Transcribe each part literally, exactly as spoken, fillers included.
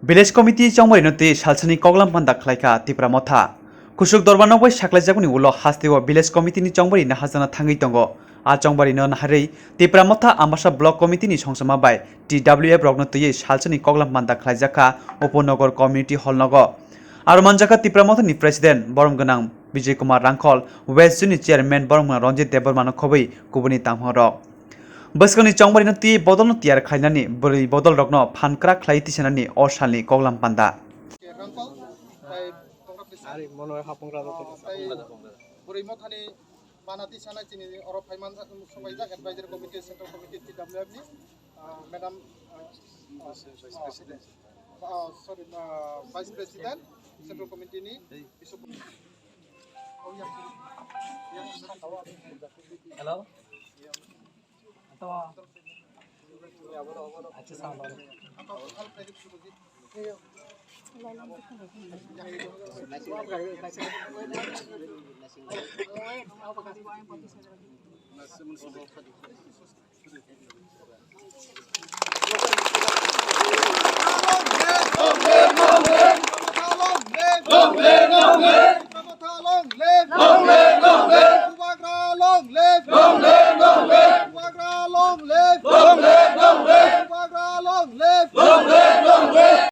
Village Committee chongbarino twi salsani koklam panda khlaikha Tipra Motha. Kusuk dorbar nokbai saklaijakmani ulo hasteo Village Committee ni chongbari naharjakna thangwi tongo. A chongbarino naharwi Tipra Motha Ambasa Block Committee ni songchoma bai T W F rokno twiwi salsani koklam panda khlaijakha Upanagar Community Hall nogo. Aro manjakha Tipra Motha ni President borom gwnang Bijay Kumar Rangkhol, West Zone ni Chairman borom gwnang Ranjit Debbarma no khobwi kubuni tangmung rok. Bwskangni chongbarino twi bodolno tiyar khlainani bwrwi bodolrokno phan kwrak khlai tisanani o salni koklam panda. Rangkhol, tai Ari, mono hapung rano ah, tei Bwrwi Mothani mana tisanai chini oro phaiman sobaijak advisory committee, central committee, T W F ni, ah, madam, ah, ah, ah, sorry, ah, vice president, central committee ni. Hello. Long live! Long live! Long live! Bubagra long live! Long live! Long live! Bubagra long live! Long live! Long live! Bubagra long live! Long live! Long live!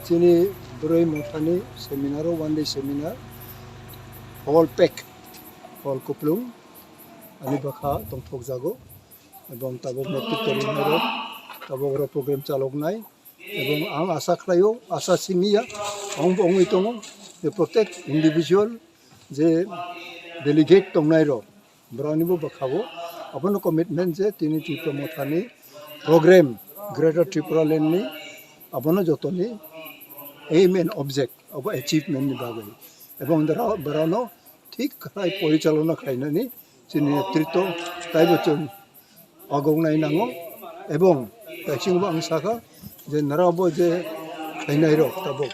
Chini Bwrwi Mothani seminar o, one day seminar, hall pack, hall kuplung, ani bwkha tongthok jago, ebong tabuk netrito rinai rok, tabuk oro program chaloknai, ebong ang asa khlaio, asa siniya, ang bo wngwi tongo, je protect individual, je delegate tongnai rok, borokni bo bwkha o, abono commitment je tini Tipra Mothani program, Greater Tipraland ni, abono jotoni aim and object, abo achievement ni bagwi, ebong borokno thik khlai porichalona khlainani chini netrito taibo chwng agognai nango, ebong kaisingbo ang sakha je norok bo je khlainai rok tabuk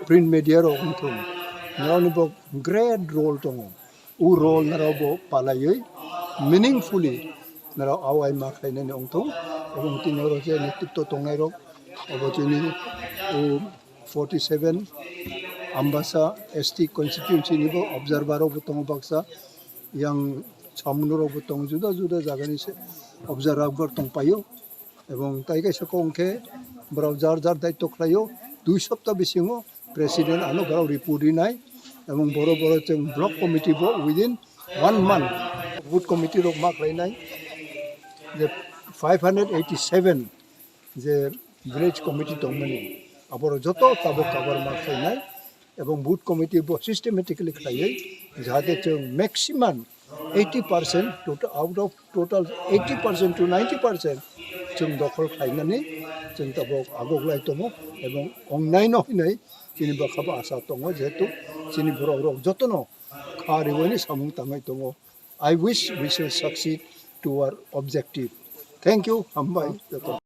print media rok wngthung, norokni bo great role tongo. O role norok bo palaiwi meaningfully norok awai ma khlainani wngthung, ebong tini oro je netrito tongnai rok obo chini o forty seven Ambasa S T constituency ni bo observer rok bo tongo baksa, yang samung rok bo tongo, juda juda jaga ni se observer rok tong paio, ebong tai kaisa kok hwnkhe borok jar jar daityo khlaio, dui sopta bisingo president ano borok report rinai, ebong boro boro chwng block committee bo within one month booth committee rok ma khlainai, je five hundred eighty seven je village committee tongmani, aborok joto tabuk cover ma khlainai, ebong booth committee bo systematically khlaiwi, jahate chwng maximum eighty percent, total, out of total eighty percent to ninety percent chwng dokhol khlainani chwng tabuk agoglai tongo, ebong ongnaino hinwi chini bwkha bo asa tongo, jehetu chini borok rok jotono kha riwini samung tangwi tongo. I wish we shall succeed to our objective. Thank you, hambai joto.